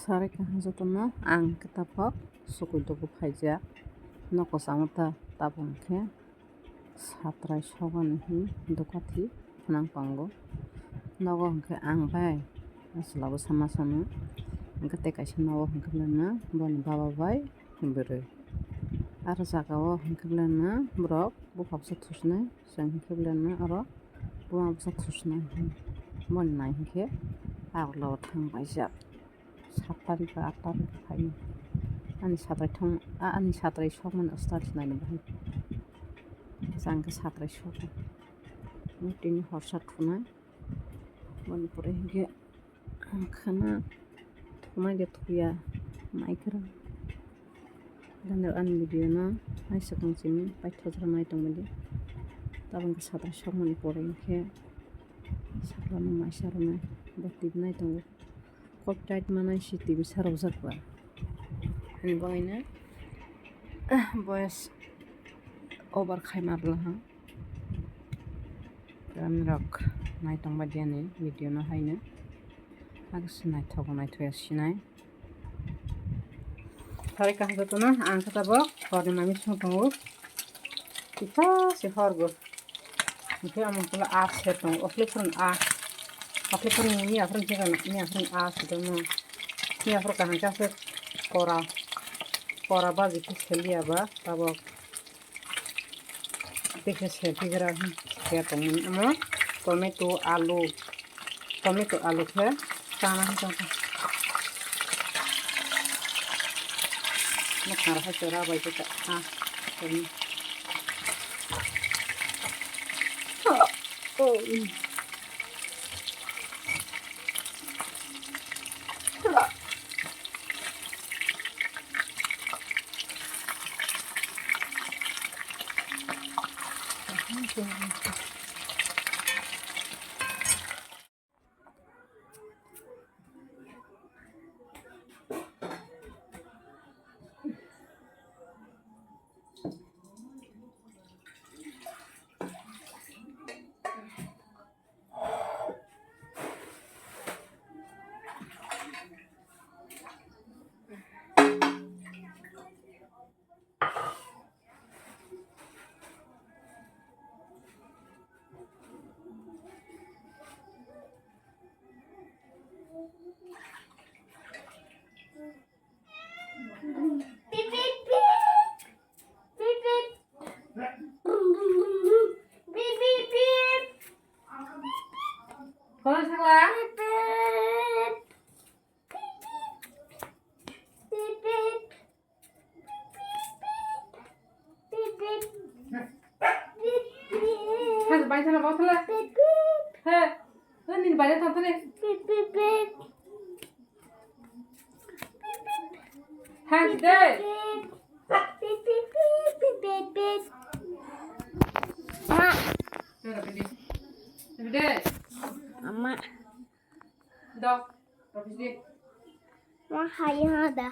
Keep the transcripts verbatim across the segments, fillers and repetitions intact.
Sarai kaham jotono ang khe taphok sukui dugu phaijak. Nokosamo ta tabuk khe satrai sogani hin dukathi khnang pango. Nogo hwnkhe ang bai chwla bwsa masa no hwnkhe tei kaisa nogo hwnkhe lena boni baba bai bwrwi. Aro jagao hwnkhe lena borok bupha bwsa thusinai chwng hwnkhe lena oro buma bwsa thusinai boni nai hwnkhe Agartala o thang paijak. Saat tarikh ba aat tarikh phainai. Ani satrai thang, a-, ani satrai sokmani start naina bahai. Jang khe satrai sokmani. Tini horsa thunai. Boni pore hinkhe khana thunai de thuya naikhwrang. Gana ani video no naisakang simi paithajak nai tongmani. Tabuk khe satrai sokmani pore hinkhe sakla no maisa rwnai bo tibinai tongo. Copyright manai si T V sarokjak ba. Ani bagwino voice over khai ma rwla ha. Ani rok nai tong ba di ani video no haino. Hakhe se naithok naithok ya sinai. Sarai kaham jotono ang khe tabuk horni mami song tongo. Kisa se hor bo. Hwnkhe omo kula a se tongo. Okle phuru a. Okle phuru ni miya phuru khe miya phuru a se tongo. Miya phuru kaham khe se kora. Kora baji khe seliya ba tabuk. Tei khe se tigra se tongmani omo tomato, alu, tomato, alu khe chana hwn chakha. Mwkhang rok hai chwra bai khe cha, ah, tongmani. Oh, mm. Kono sakla? Has bai sana botla. He. He, nini bai sana tane. Has de. Ama. Dok. Dok. Wah, hai ha da.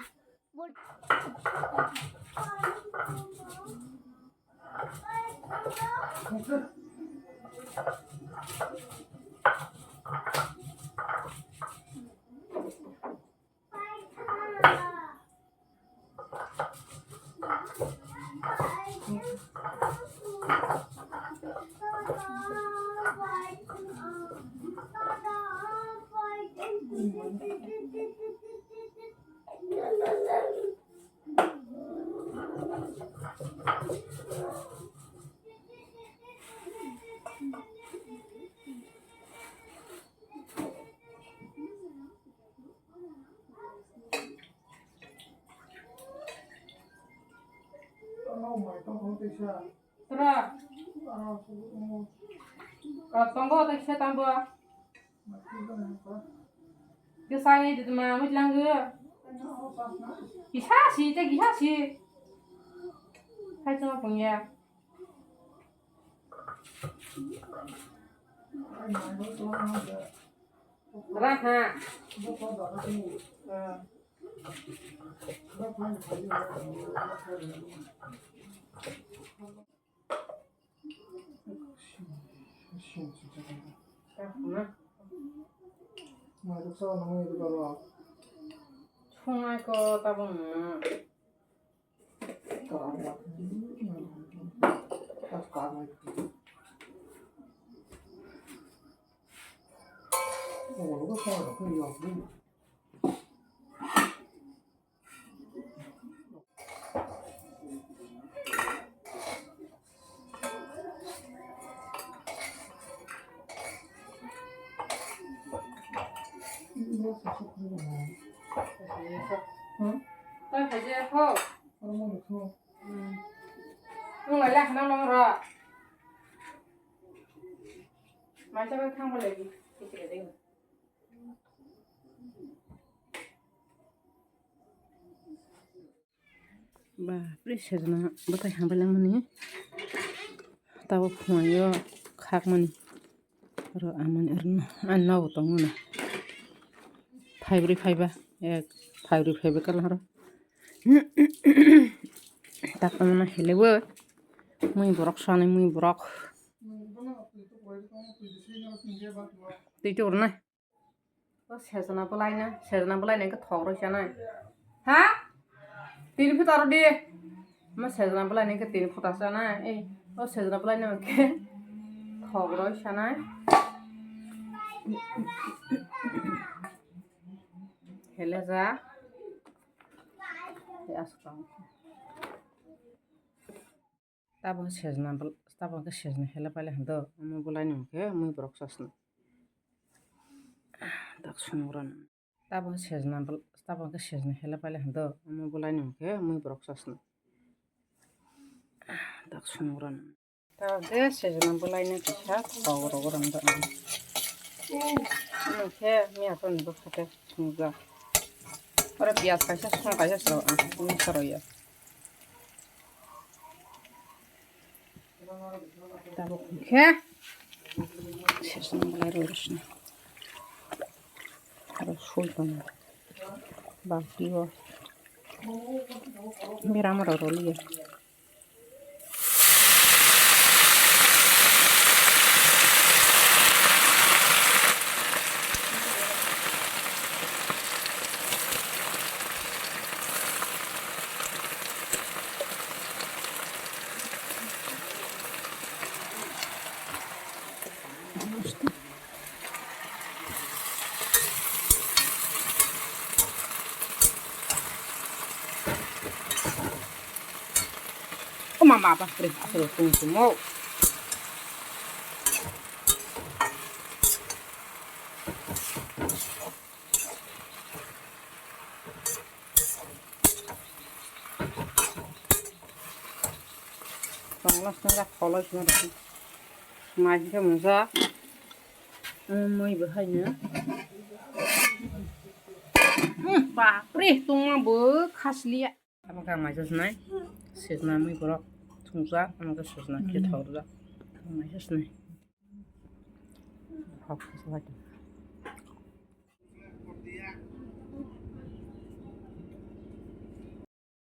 Tora. Tongo, tei kisa tambo. Kisa ni di ma mui lang go. Kisa si, tei kisa si. Hai tong pung ya. Raha. Ko tabung. Tei khaide kho. Nwng lai lai khna nang ro. Mai sa thang ba lai di. Bapre, sejna bwtai hambai langmani. Tabuk phunaio khakmani. Oro amani, oro no, ani nogo tongmani. Phaibrwi phaiba, ek, phaibrwi phaiba kala oro. Tak tamana helewo. Mui borok sanai, mui borok. Twi tu oro na. O sejna bwlaino, sejna bwlaino khe thok rw chanai. Ha? Tini phuta rw di. Ma sejna bwlaino khe tini phuta chanai. Ei, o sejna bwlaino khe thok rw chanai. Heleja. Ei askang. Tabuk sejna bwla, tabuk khe sejna hela paila hwndo, omo bwlaino hwnkhe mui borok sasna. Dak swnamgrano. Tabuk sejna bwla, tabuk khe sejna hela paila hwndo, omo bwlaino hwnkhe mui borok sasna. Dak swnamgrano. Tabuk khe sejna bwlaino kisa thok rwgwrwng do. Omo khe miya phone bo khate swngjak. Oro piyaj kaisa song kaisa soro ang, soro ya. Tabuk khe sesong belai rw sini. Aro sui tongo. Balti o. Berama rok rw liya. O mama, bapre, asal tung tung o. Tongla swngjak, kholo swngjak. Mai khe mwngjak. Mui bo haino. Hmm, bapre, tongma bo khasliya. Abo khe ang maisa swnai. Sejna mui borok thungjak, ang khe sejna khe thok rwjak. Ang maisa swnai. Hok, hok, hok.